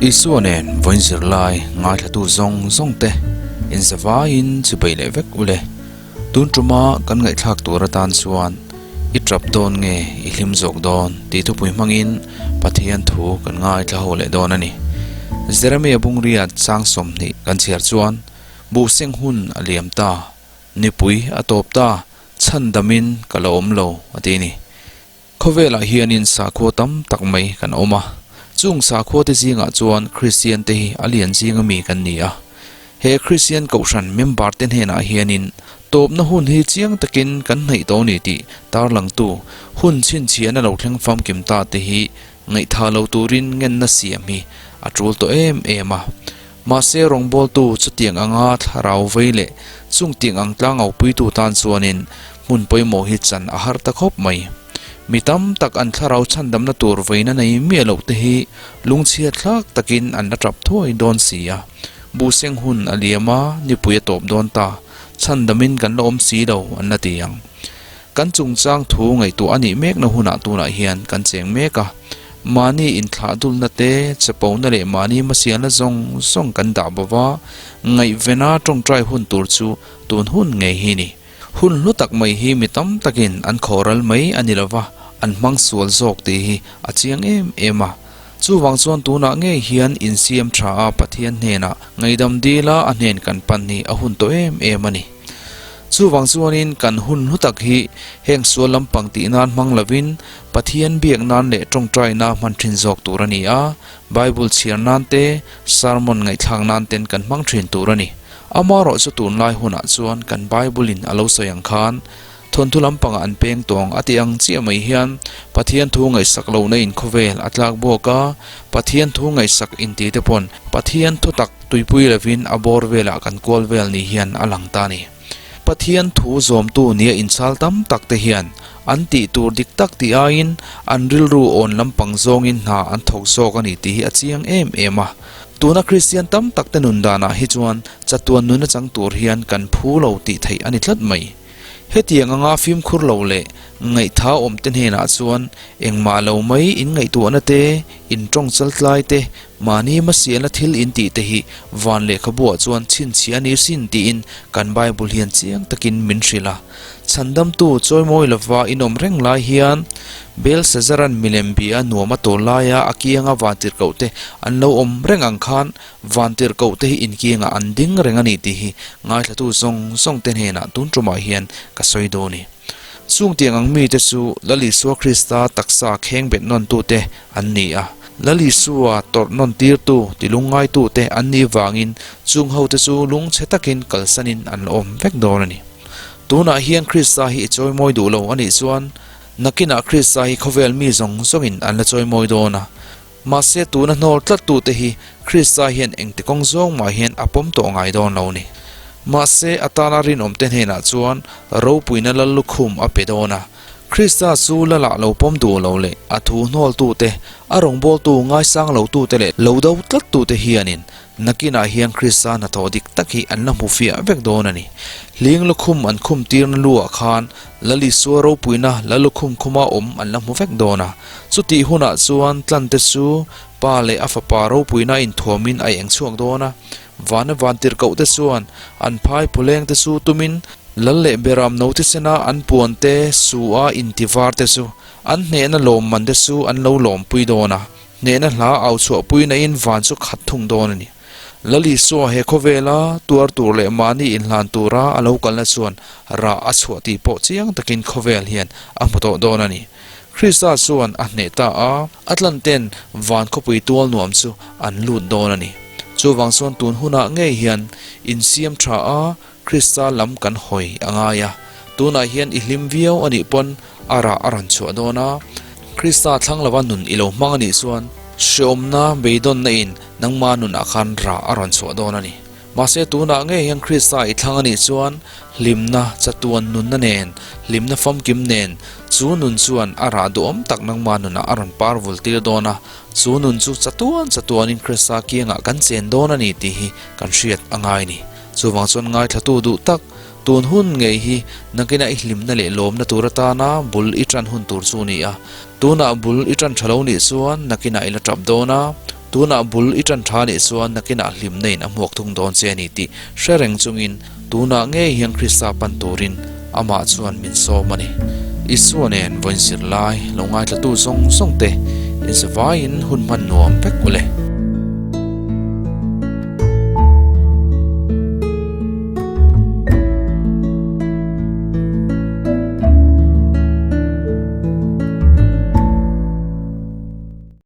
Isua nen vawiin zirlai ngaithlatu zawng zawng te inzavaiin chipei leh vek ule. Tun tuma kan ngaihthlak tur atan chuan i tap dawn nge i hlim zawk dawn tih thupui hmangin Pathian thu kan ngaithla ho leh dawn a ni. Jeremia Bungria chang 20 kan chhiar chuan Buhseng hun a liam ta, nipui a tawp ta, chhandamin ka la awm lo a ti a ni. Khawvelah hianin sakhua tam tak mai kan awm a, chung sakhuate zingah chuan Kristian te hi a lian zinga mi kan ni a. He Kristian Kohhran member te hnenah hianin tawpna hun hi chiang takin kan hnaih tawh ni tih tarlangtu hun chhinchhiahna lo thleng famkim ta te hi ngaihtha lo turin ngenna siam hi a tul tawh em em a. Mahse rawngbawltu chutiang anga thlarau vei leh chungtiang ang tlangaupuitu tan chuanin Hmun pawimawh hi chan a har ta khawp mai. Mi tam tak an thlarau chhandamna tur veina nei miah loh te hi lungchhia thlak takin an la tap thuai dawn si a. Buhseng hun a liam a, nipui a tawp dawn ta, chhandamin kan la awm si lo an la ti ang. Kan chungchang thu ngaihtuah a nih mekna hunah tunah hian kan cheng mek a. Mahni inthlah dulna te, chapona leh mahni hmasialna zawng zawng kan dah bova, ngaihvena tawngtai hun tur chu tun hun ngei hi ni. Hun hlu tak mai hi mi tam takin an khawhral mai a ni lova, an hmang sual zawk tih hi a chiang em em a. Chuvang chuan tunah ngei hian insiam tha a Pathian hnenah ngaihdam dila a hnen kan pan hi a hun tawh em em a ni. Chuvang chuanin kan hun hlu tak hi heng sual lampang tih nan hmang lovin Pathian biak nan leh tawngtaina hman thin zawk tur a ni a, Bible chhiar nan te, sermon ngaihthlak nan ten kan hmang thin tur a ni. Amaherawh chu tunlai hunah chuan kan Bible-in a lo sawi ang khan, thawnthu lampangah an peng tawng a tih ang chiah mai hian Pathian thu ngaihsak lohna in khawvel a tlak bawk a, Pathian thu ngaihsak inti te pawn Pathian thu tak tuipui lovin a bawr velah kan kual vel ni hian a lang ta a ni. Pathian thu zawmtu nia inchal tam tak te hian an tih tur dik tak tih aiin an rilru awn lampang zawngin hna an thawk zawk a ni tih hi a chiang em em a. Tuna Kristian tam tak te nun danah hi chuan chatuan nuna chang tur hian kan phu lo tih theih a ni tlat mai. Hetiang anga fimkhur lo leh ngaihtha awm te hnenah chuan engmah lo mai in ngaihtuahna te, in tawng chaltlai te, mahni hmasialna thil in tih te hi van lehkhabuah chuan chhinchhiah a ni sin tiin kan Bible hian chiang takin min hrilh a. Chhandamtu chawimawi lova inawm reng lai hian Belsazaran milem bia nuam a tawl laia a kianga vantirhkoh te an lo awm reng ang khan vantirhkoh te hi inkiangah an ding reng a ni tih hi ngaithlatu zawng zawng te hnenah tun tumah hian ka sawi dawn ni. Chung tiang ang mite chu Lal Isua Krista taksa kheng bet nawntute an ni a, Lal Isua tawrh nawn tirtu tilungngaitute an nih vangin chung hote chu lungchhe takin kalsanin an la awm vek dawn a ni. Tunah hian Krista hi i chawimawi duh lo a nih chuan nakinah Krista hi khawvel mi zawng zawngin an la chawimawi dawn a. Mahse tuna hnawl tlattute hi Krista hian engti kawng zawng mah hian a pawm tawh ngai dawn lo ni. Mahse a tana rinawmte hnenah chuan ropuina lal lukhum a pe dawn a. Krista chu lalah lo pawm duh lo leh a thu hnawltute, a rawngbawltu ngaisang lotute leh lo do tlattute hianin Nakinah hian Krista hnathawh dik tak hi an la hmu fiah vek dawn a ni. Hling lukhum an khum tirna luah khan Lal Isua ropuina la lukhum khuma awm an la hmu vek dawn a. Chutih hunah chuan tlante chu Pa leh a Fapa ropuina inthuamin a eng chhuak dawn a. Vana vantirhkoh te chuan an phai phuleng te chu tumin Lal leh Beram no thisena an puan te su a intivar te chu an hnehna lawmman te chu an lo lawmpui dawn a. Hnehna hla au chhuahpui naiin van chu khat thung dawn a ni. Lal Isua he khawvela tuar tur leh mahni inhlan tura a lo kalna chuan rah a chhuah tih pawh chiang takin khawvel hian a hmu tawh dawn a ni. Krista chuan a hneh ta a, a tlanten van khawpui tual nuam chu an lut dawn a ni. Chuvang chuan tun hunah ngei hian insiam tha a, Krista lam kan hawi a ngai a, tunah hian i hlim viau a nih pawn a rah a rawn chhuah dawn a, Krista thlang lova nun i lo hmang a nih chuan hreawmna beidawnna in nangma nunah khan rah a rawn chhuah dawn a ni. Mahse tunah ngei hian Krista i thlang a nih chuan hlimna chatuan nunna nen, hlimna famkim nen chu nun chuan a rah duhawm tak nangma nunah a rawn par vul tir dawn a, chu nun chu chatuan chatuanin Krista kiangah kan chen dawn a ni tih hi kan hriat a ngai a ni. Chuvang chuan ngaithlatu duh tak, tun hun ngei hi nakina i hlimna leh lawmna tur atana bul i tan hun tur chu a ni a. Tunah bul i tan tha lo nih chuan nakinah i la tap dawn a. Tunah bul i ṭan ṭha nih chuan nakinah hlimna in a hmuak thung dawn che a ni tih hre reng chungin tunah ngei hian Krista pan turin amah chuan min sawm a ni. Isua nen vawiin zirlai lo ngaithlatu zawng zawng te inzavaiin hun hman nuam vek u le.